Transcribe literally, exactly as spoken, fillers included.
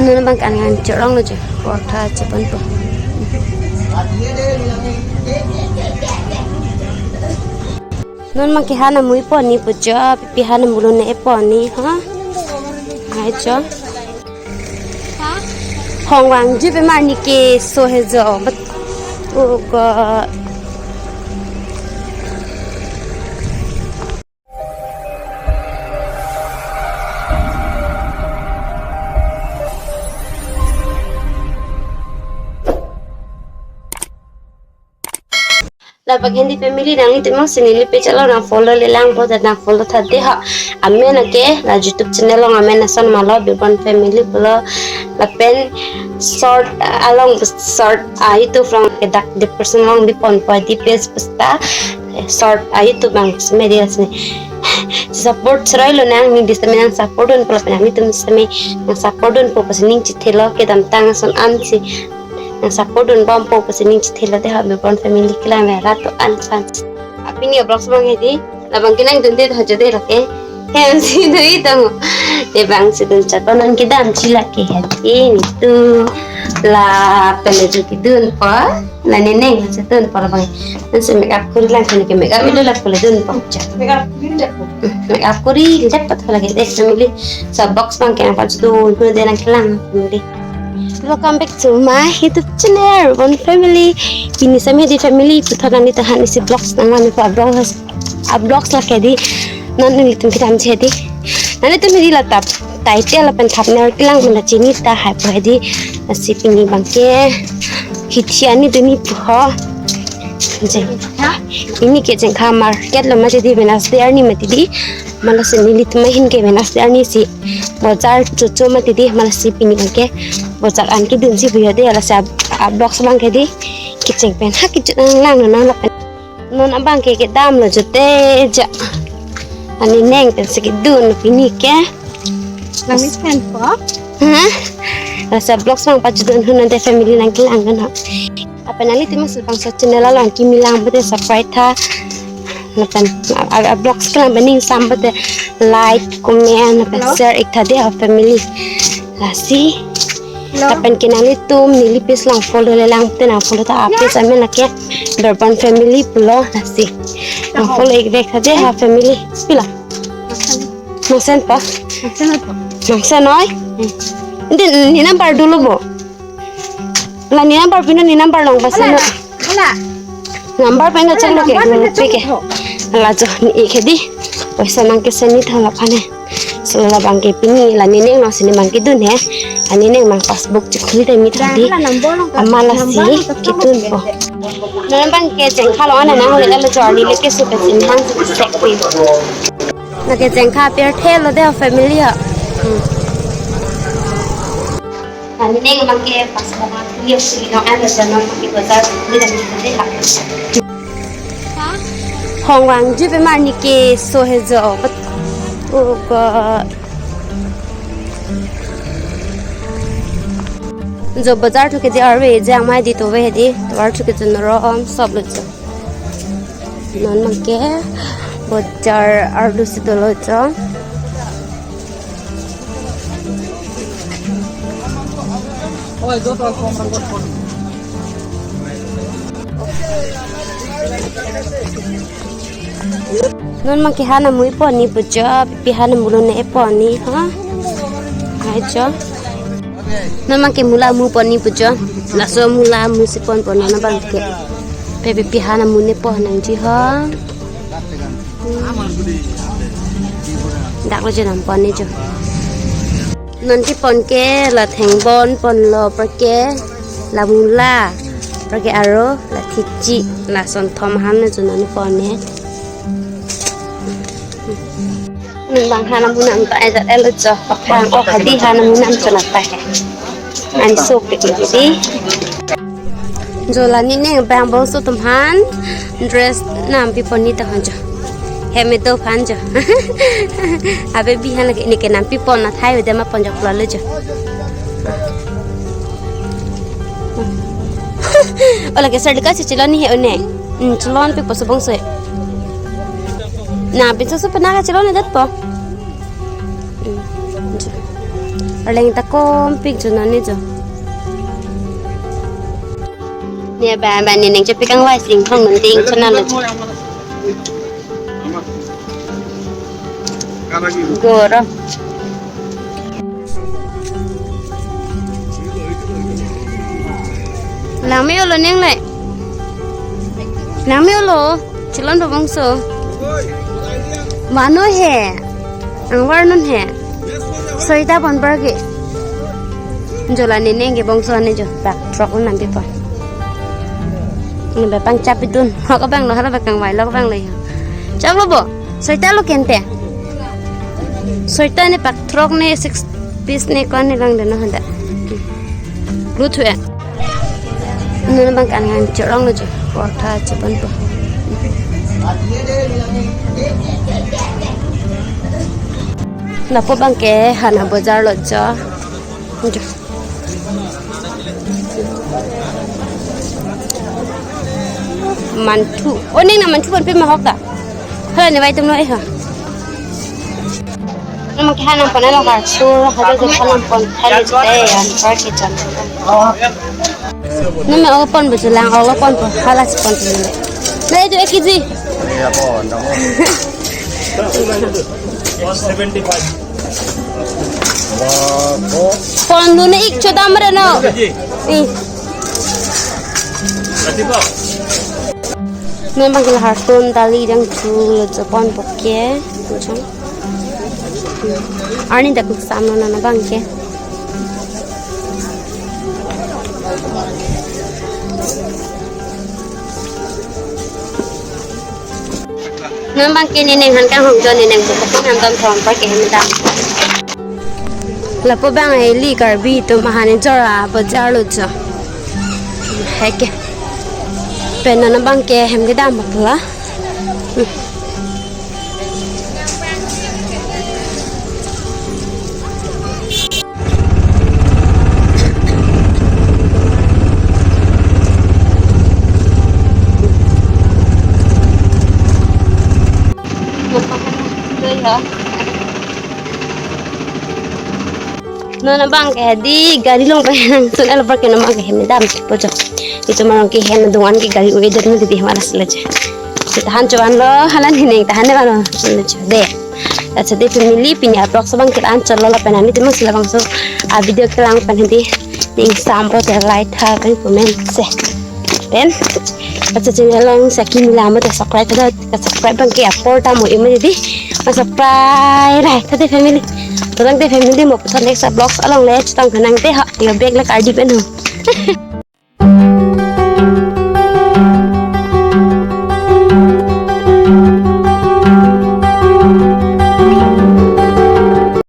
Non abang ke an ngan chorong lo jo. Kotha chepon po. Non abang ke han amu epon ni pu jo, pipi han amu lone epon ni, ha? Hai jo. Hong vangji pe mar ni keso he jo. But, oh God. Lapen handi family nanglitum si neli page along nang follow le lang po, nang follow tha dei ha. Amen ake la YouTube channel along amen ason ma lo, Bebon Family pulo. Lapen short, ah, along short, ah, YouTube along ke dak description along bipon po, details pusta, eh, short, ah, YouTube abang seme dei asne. Support choroi lonang, ning dei seme nang support dun po lapen nanglitum seme nang support dun po pusi ning chethelo, kedamtang ason ansi nang support dun bom po pusi ning chethelo dei ha, Bebon Family kelang le rat to-an aphan. Apini vlogs abang hedi, labang ke nang dun dei tha jo dei lake. Hem si dei tamo. Dei abang si dun chot po, non kedam chila ke hedi nitu. Lapen le jo kedun po. La neneng si dun po labang. Non si make up kori lang, sini ke make up ilo la pule dun po. Make up kori lang po. Make up kori lang po tho lake dei family. Laso vlogs abang ke nang pachedun, dun dei nang kelang family. Welcome back to my YouTube channel, Bebon Family. Pini seme dei family, puthot nanglitum aphan isi vlogs nang mane pa vlogs, a vlogs lake dei. Non nanglitum kedam si dei. Nanglitum hedi la tap title lapen thumbnail kelang mena chini ta hai po hedi. Lasi pini abang ke hithi ani dun ni pu ho. Je. Pini ke Jengkha market lo mati dei, Wednesday arni mati dei. Malasi nelitum ahin ke Wednesday arni si bojar chocho mati dei, malasi pini abang ke bojar an kedun si pu jo dei, lasi a, a vlogs abang ke dei kecheng pen ha kejut nang lang nang lapen. Non abang ke kedam lo jo te ja. Ani neng pen si kedun pini ke. Nang mi pen po? Ha? Laso vlogs abang pachedun hon dei family, nang kelang kan ha. Lapen nanglitum si bangso channel along kimi lang pulote subscribe tha. Lapen a, a, a vlogs kelang pen ning sam pulote like, comment, lapen share ik tha dei ha family. Lasi. Lapen ke nanglitum neli page along follow le lang pulote nang follow tha, a page amen lake Bebon Family pulo, lasi. Nang follow ik vek tha dei ha family. Pila? Nang send po? Nang send po. Nang send noi? Dei ne number dolo bo. La ne number pino, ne number long pasen. Ala, ala. Number pino chang lo ke, number pino pe ke. Chang lo. Ala jo ne ik hedi. Poisa nang ke send ni tha la aphan he. So labang ke pini la ne neng along si ne abang kedun he. Ani neng abang passbook chekhuli dei mi tha dei. Jang la number long ka, ama lasi number long ka kedun po. Non abang ke Jengkha along an nang le la jor ni le keso ke sin hang sek pi. Lake Jengkha apirthe lo dei family ha. Hmm. Ani neng abang ke passbook nang khuli si no an lo, jang abang ke bojar khuli dei mi ha. Hong vangji pe mar ni keso he jo. But, oh God. Jo bojar thu ke dei arve je amai dei to ve dei. To ar thu ke jo norom sob lo jo. Non abang ke bojar arlo si dolo jo. Non abang ke han amu epon ni pu jo, pipi han amu lone epon ni, ha? Hai jo. Non abang ke mula amu pon ni pu jo. Laso mula amu si pon pon non abang ke. Pe pipi han amu ne pon nangji ho. Dak lo jo nang pon ni jo. Non kepon ke la thengbon ponlo, apar ke la mula, apar ke aro la thichi, la sonthom han jo non pon ni. Non abang han amu nang ta ajat elo jo, pakhang o hadi han amu nang jo nang ta he. An so pe ke di. Jo la ne neng abang bangso atum aphan dress nampi pon ni ta han jo. Hem do aphan jo. Abe bi han lake ne ke nampi pon na thai vede ma pon jo plo lo jo. Ola ke sir ka chechelon ni he one. Hmm, chelon pe po so bangso. Na pinso so pena ka chelon ni det po. Hmm, jo. Arleng ta kompik jo nani jo. Ne ba ba ne neng chepi kangvai sing thong nun ding chonalo jo. Goro. Langme-olo neng le. Langme-olo. Chilon bobongso. Mano he. Angvar non he. Soita pon bar ke. Jola ne neng ke bongso ane jo. Pak throk un nampi pon. Ini bepang chap idun. Hok abang lo, hala bepang vai lo abang lo ya. Chap lo bo. Soita lo kente. Soita ne pak throk ne six piece ne ko-an ne lang deno handa. Lu thu e. Nuna bang kan ngan chorong lo jo. Portha chepon po. Lapu bang ke hana bojar lo jo. Jo. Manthu. O neng na manthu pon pe mahok ta. Hala ne vai tum lo eh ha. Nang ke hanam pon alo har sur, hado ke hanam pon, hali jete ya, par ke jan. Nang me o pon bu chulang, o pon bu, hala si pon tu le. Na itu ek kg. Iya, pon, dong. Seventy five. Wah, kok. Pon dun ik chodam re no. Ih. Nangbang ke lahar sun tali dang chu lo chepon po ke. Arni dak sam lo nangbang ke. Nangbang ke ne neng han kanghong jo, ne neng bu kapon han ton thom par ke hem dam. Lapu bang eli Karbi atum ahan ejor abojar lo jo. Heke. Pen nangbang ke hem kedam apla. Non abang ke di gari along pen sun alo par ke non abang ke hem dam po jo. Itum arong ke hem dungan ke gari uwe det mo di hemara sila je. Tahan chuan lo, hala ne neng tahan ne mano, ne chu de. Acha de family pini a vlog so bang ke la-an chot lo lapen ani tum si labangso a video kelang pen hedi. Ning sam po te like tha pen comment se. Pen acha channel along si kimi la mo te subscribe tha, subscribe bang ke apor ta mo imo di. Ma subscribe rai tha de family. To lang de family mo puthot next vlog along le chutang khanang te ha. Yo bag le Karbi pen ho.